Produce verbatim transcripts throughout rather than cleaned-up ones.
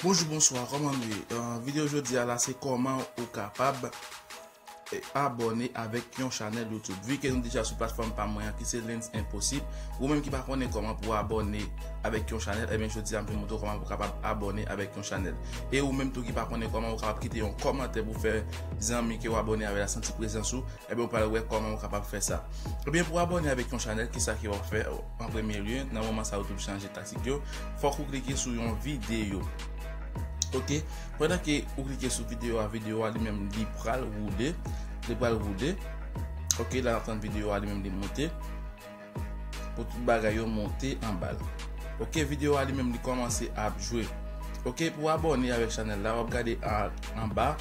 Bonjou, bonswa, kòman nou ye? Euh, videyo jodi a la, se kòman ou kapab, eh, abòne avèk yon chanèl YouTube. Vi ke nou deja sou platfòm pa mwen an, ki se Lens Enposib, ou menm ki pa konnen kòman pou abòne avèk yon chanèl, ebyen, jodi a, m vin montre w kòman pou kapab abòne avèk yon chanèl. E ou menm tou ki pa konnen kòman ou kapab kite yon kòmantè pou fè zanmi ke w abòne avè l la santi prezans ou, ebyen, ou pral wè kòman ou kapab fè sa. Ebyen, pou abòne avèk yon chanèl, kisa ke w ap fè? An premye lye, nan moman sa, YouTube chanje taktik yo, fòk ou klike sou yon videyo. Ok? Pandan ke ou klike sou videyo a, videyo a li menm, li pral woule. Li pral woule. Ok, la n ap tann videyo a li menm, li monte. Pou tout bagay yo monte anba l. Ok, videyo a li menm, li kòmanse ap jwe. Ok, pou abòne avèk chanèl la, w ap gade a, anba,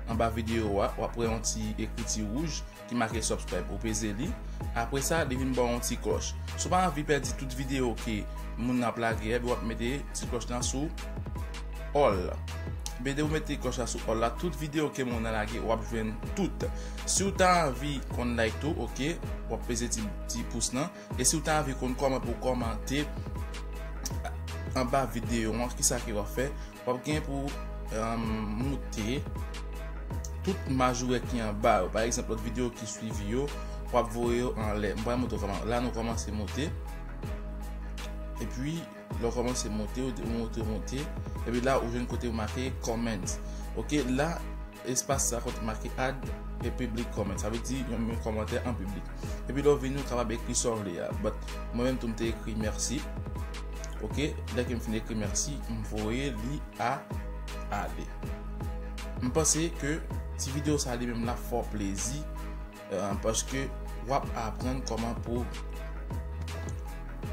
anba videyo a, w ap wè yon ti ekriti wouj ki make subscribe. Ou peze li. Apre sa, li vin ba w yon ti klòch. Si w pa anvi pèdi tout videyo ke moun nan ap lage, ebyen, w ap mete ti klòch lan sou all. Ebyen, depi w mete klòch la sou all la, tout videyo ke moun nan lage, w ap jwenn tout. Si w ta anvi konn like tou, ok, w ap peze ti, ti pous lan. E si w ta anvi konn kòman pou w kòmante anba videyo an, kisa ke w ap fè? W ap gen pou, um, moute tout majouwè ki anba yo. Pa egzanp, lòt videyo ki swiv yo, w ap voye yo anlè. M pral montre w kòman. La, nou kòmanse moute. Epi, lè w kòmanse moute, ou, ou moute, ou moute. Epi la, ou jwenn kote yo make comments. Ok, la, espas sa kote make add a public comment. Sa vle di yon, yon kòmantè an piblik. Epi lè w vini, ou kapab ekri sa w vle a. But mwen menm tou, m te ekri mèsi. Ok, lè ke m fin ekri mèsi, m voye li a ale. M panse ke ti videyo sa li menm la fè w plezi, euh, paske w ap aprann kòman pou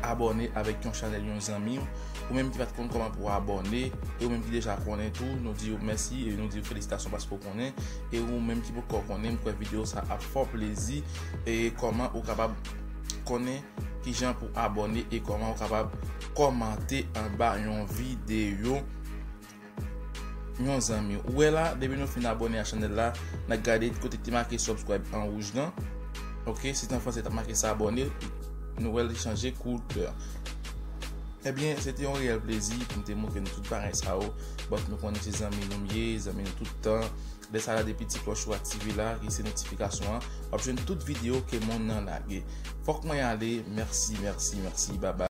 abòne avèk yon chanèl yon zanmi w, ou menm ki pa t konn kòman pou abòne, e ou menm ki deja konnen tou, nou di w mèsi e nou di w felisitasyon paske w konnen, e ou menm ki poko konnen, m kwè videyo sa ap fè w plezi, e kòman ou kapab konnen kijan pou abòne e kòman ou kapab kòmante anba yon videyo yon zanmi w. Ou wè la, depi nou fin abòne a chanèl la, n a gade kote ki te make subscribe an wouj lan. Ok, si te an fransè, t ap make s'abonner. Nou wè li chanje koulè. Ebyen, se te yon reyèl plezi pou m te montre nou tout bagay sa yo. But nou konnen se zanmi nou m ye, zanmi nou tout tan. Lè sa la, depi ti klòch ou aktive la, ki se notifikasyon an, w ap jwenn tout videyo ke moun nan lage. Fòk mwen ale. Mèsi, mèsi, mèsi. Babay.